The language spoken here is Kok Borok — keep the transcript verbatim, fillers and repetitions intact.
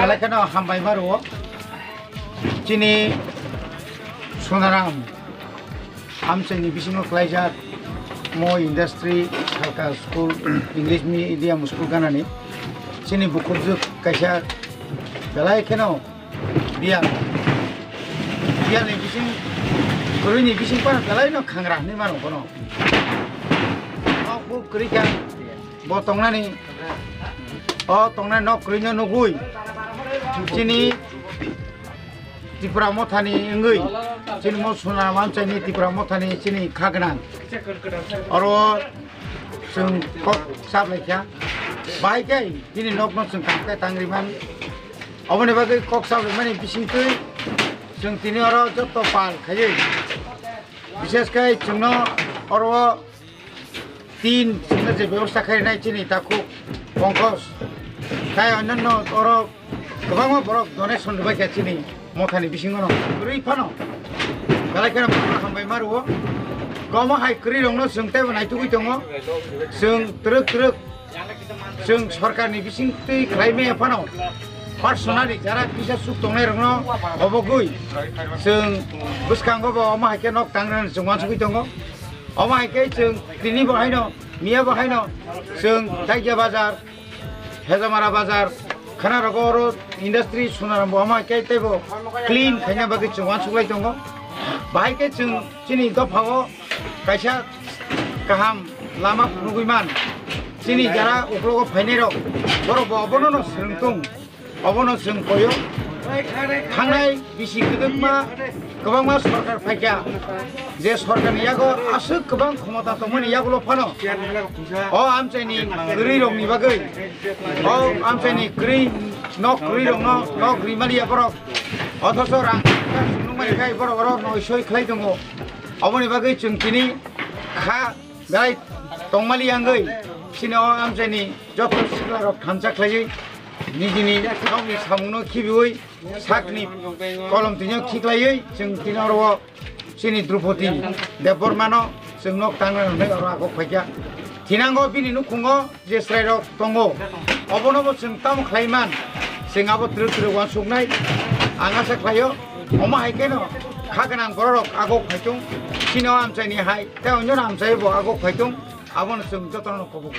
Belai kheno hambai ma rwo. Chini Sonaram Amchaini bisingo khlaijak mo industry salka school, English medium school ganani. Chini bukhukjwk kaisa belai kheno biya, biyani bising, kwrwini bising phano belaino khangra hinwi mano bono. Nok bo kwrwi kha, bo tongnani, o tongnani nok kwrwino nugwi chini Tipra Mothani wngwi, chini mo Sonaram Amchaini Tipra Mothani chini kha gwnang. Oro chwng kok sap lai kha. Bahai khe bini nokno chwng tang khe tang ri man. Oboni bagwi kok sap lai mani bising twi chwng tini oro joto pal khaiwi. Bishes khe chwngno oro tin chwngno je bebosta khainai chini takhuk Pankaj. Khai onno oro kwbangma borok donation rwbai kha chini mothani bisingo no kwrwi phano. Belai kheno hambai ma rwo. Komo hai kwrwi rokno chwng teibo naitugwi tongo. Chwng twrwk twrwk chwng sorkarni bising twi khlai maya phano personally jara kisa suk tongnai rokno obogwi chwng bwskango bo omo hai khe nok tangrani chwng uansugwi tongo. Omo hai khe chwng tini bo haino, miya bo haino chwng Daigya bazar, Hejamara bazar, khana rogo oro industry Sonaram bo omo hai khe teibo clean khaina bagwi chwng uansuk lai tongo. Bahai khe chwng chini dophao kaisa kaham lama phunugwi man. Chini jara uklogo phainai rok, borok bo obono no swrwng tung. Obono chwng koyo. Thangnai bisi kwdwkma kwbangma sorkar phaikha, je sorkarni yago aswk kwbang khomota tongmani yagulo phano o amchaini kwrwi rokni bagwi, o amchaini kwrwi nok kwrwi rokno nok rimaliya borok, othocho rang nukmani khai borok oro noisoi khlai tongo. Oboni bagwi chwng tini kha belai tongmali yangwi chini o amchaini joto siklarok thansa khlaiwi nijini nokni samungno khibiwi sakni kolom tino khiklaiwi chwng tini oro o chini Drupadi Debbarmano chwng nok tangrani hwnwi oro agok phaikha. Thinango bini nukhungo je chwrairok tongo, obono bo chwng tamo khlai man, chwng abo twrwk twrwk uansuknai ang asa khlaio. Omo hai kheno kha gwnang bororok agok phaitung, chini o amchaini hai tei onyono amchai bo agok phaitung, abono chwng jotono kobok.